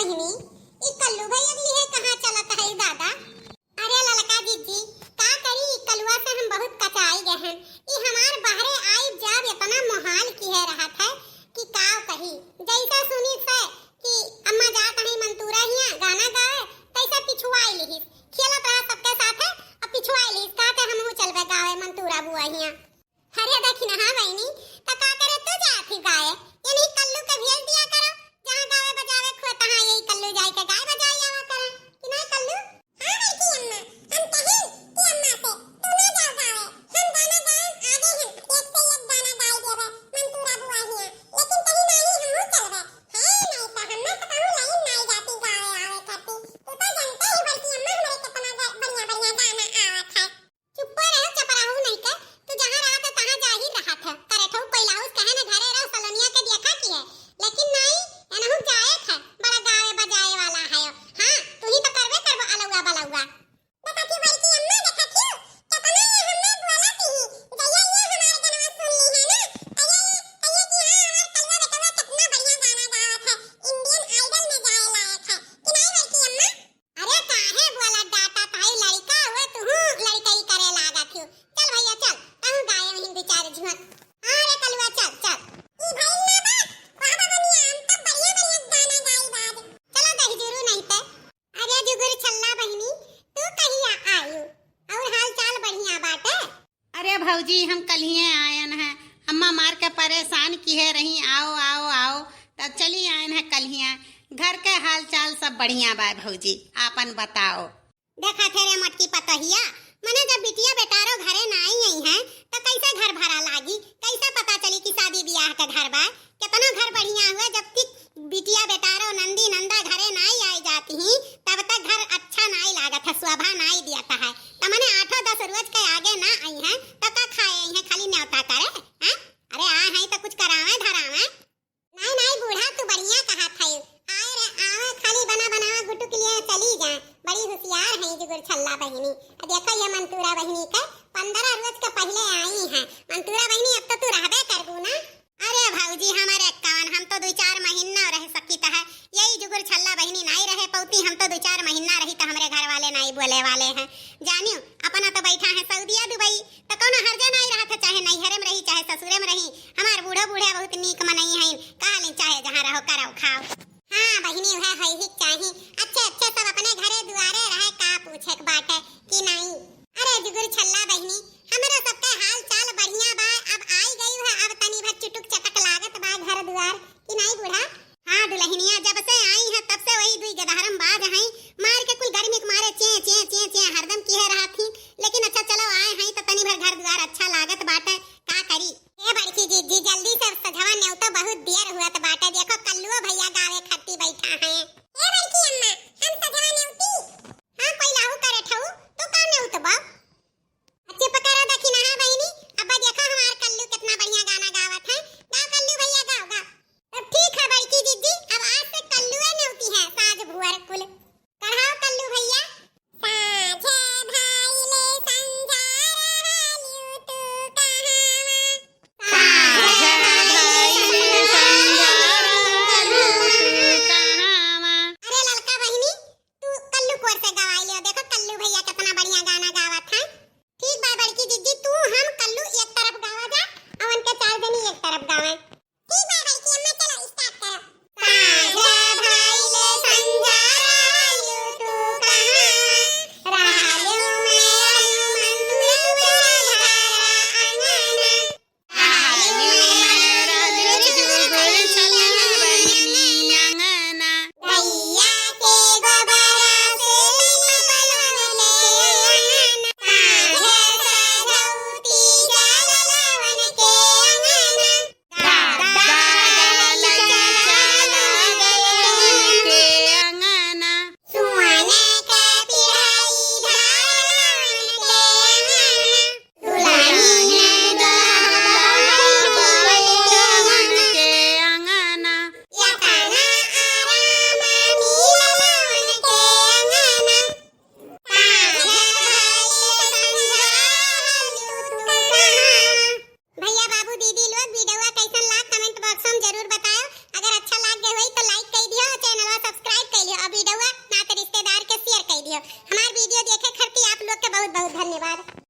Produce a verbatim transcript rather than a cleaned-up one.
बहिनी, ई कल्लू भाई अगली है कहाँ चलत है दादा? अरे ललका जीजी, का करी, ई कलुआ से हम बहुत कचाई गए हैं। ई हमार बहरे आइब जाब इतना मोहाल किहे रहत है कि काव कही। जैसा सुनी से कि अम्मा जात हई मंतूरा हियाँ गाना गावे, तैसा पिछुआई लिहिस। खेलत रहा सबके साथे, अब पिछुआई लिहिस, कहते हमहू चलबे गावे मंतूरा बुआ हियाँ। अरे दखिनहा बहिनी, त का करे तू जात ही गाए? इन्हीं कल्लू के भेज दिया करो, जहाँ गावे बजावे खुआ, तहाँ यही कल्लू जाए के गाए बजाए आवा करे। कि नहीं कल्लू? हाँ बड़की अम्मा, हम कहें कि अम्मा से, "तू ना जाओ गावे, हम गाना गाएम आगे हम, एक से एक गाना गाए देवे, मंतूरा बुआ हियाँ, लेकिन कहीं नहीं हमहू चलबे, है नहीं तो हम्मे से कहूँ लाइन नहीं जाती गावे आवे खाती, तू तो जानते ही बड़की अम्मा हमरे कितना ग-, बढ़िया बढ़िया गाना आवत है।" चुप्पो रहो, चपराहू नहीं के, तू जहाँ रहत है, तहाँ जाहिर रहत है। करे ठऊ कोई लाउस कहे न घरे रहो, सलोनिया के देखा की है, लेकिन नहीं, एनहू जाए है, बड़ा गावे बजाए वाला है। हाँ, तू ही तो करबे करबो अलौआ बलौआ। देखा थी बड़की अम्मा, देखा थी, कितना ये हमें बोला थी, जइया ये हमारे गनवा सुन ली है ना, तइया ये, तइया की हाँ, हमार कलवा बेटवा कितना बढ़िया गाना गावत है, Indian Idol में जाए लायक है, कि नहीं बड़की अम्मा? अरे काहे बोला डाटा ताई, लड़का हुए तुहू लड़कई करे लागत हो। चल भैया चल, तहू गाए वहीं दो चार झुमक। हाँ रे कलुआ चल चल। ई भइल ना बात, वाह बबनिया, हम तो बढ़िया बढ़िया गाना गाई बाज। चलो दही जुरू नहीं ते। अरे जुगुर छल्ला बहिनी, तू कहिया आयु? और हाल चाल बढ़िया बाटे? अरे भौजी, हम कल्हिए आयन है, अम्मा मार के परेशान किहे रही, आओ, आओ, आओ, त चली आयन है कल्हिए। घर के हाल चाल सब बढ़िया बा भौजी, आपन बताओ। देखा थे रे मटकी पतोहिया, मने जब बिटिया बेटारो घरे ना आई, आई हैं, त कैसे घर भरा लागी, कैसे पता चली कि शादी बियाह के घर बा? केतनो घर बढ़िया हुए, जब तक बिटिया बेटारो नंदी नंदा घरे नाई आई जाती ही, तब तक घर अच्छा नाई लागत है, शोभा नाई दियत है। त मने आठो दस रोज के आगे ना आई हैं, त का खाए आई हैं, खाली न्योता करे हैं? अरे आ हैं त कुछ करावे धरावे। नाई नाई बूढ़ा, तू बढ़िया कहत है, आए रे आवे, खाली बना बनावा गुटुक लिए चली जाए। बड़ी होशियार है जुगुर छल्ला बहिनी। देखो ये मंतूरा बहिनी के पंद्रह रोज के पहले आई हैं। मंतूरा बहिनी, अब तो तू रहबे करबू ना। अरे भौजी, हमरे कवन, हम तो दुई चार महीना रह सकित है। यही जुगुर छल्ला बहिनी नाई रहे पौती, हम तो दुई चार महीना रही त हमरे घर वाले नाई बोले वाले हैं। जानियो, अपना तो बैठा है सऊदिया दुबई, त कौनो हर्जा नाई रहत है, चाहे नैहरे में रही, चाहे ससुरे में रही। हमार बूढ़ो बूढ़े बहुत नीक मनई हैं, कहलिन चाहे जहाँ रहो करो खाओ। हाँ बहिनी, वह है ही चाही, अच्छे अच्छे सब अपने घरे दुआरे रहे, का पूछे के बाटे कि नाई। अरे जुगुर छल्ला बहिनी, हमरो सबके हाल चाल बढ़िया बा। अब आई गई है, अब तनी भर चुटुक चटक लागत बा घर दुआर, कि नाई बूढ़ा? हाँ दुल्हनिया, जब से आई है तब से वही दुई गदहरम बाज हैं, मार के कुल गर्मी के मारे चें चें चें चें हरदम किहे रहत ही। लेकिन अच्छा चलो आए हैं त तनी भर घर दुआर अच्छा लागत बाटे, का करी। ए बड़की जीजी, जल्दी से सजवा नेवतो, बहुत देर हुअत बाटे। देखो कल्लुओ भैया गावे खत्ती बैठा हैं। ए बड़की अम्मा, हम सजवा नेवती। हाँ कोई लाहू करे ठऊ, तू का नेवत बा? अच्छे पकड़ा दखिनहा बहिनी, अब देखो हमार कल्लू कितना बढ़िया गाना गावत है। गाओ कल्लू भैया, गाओ, गाओ। तब ठीक है बड़की जीजी, अब आज से कल्लुए नेवती है साज भुअर कुल। कढ़ाओ कल्लू भैया। साझे भाई ले संझा रहलियो तू कहावा। साझे भाई ले संझा रहलियो तू कहावा। हमार video देखे खातिर आप लोग के बहुत बहुत धन्यवाद।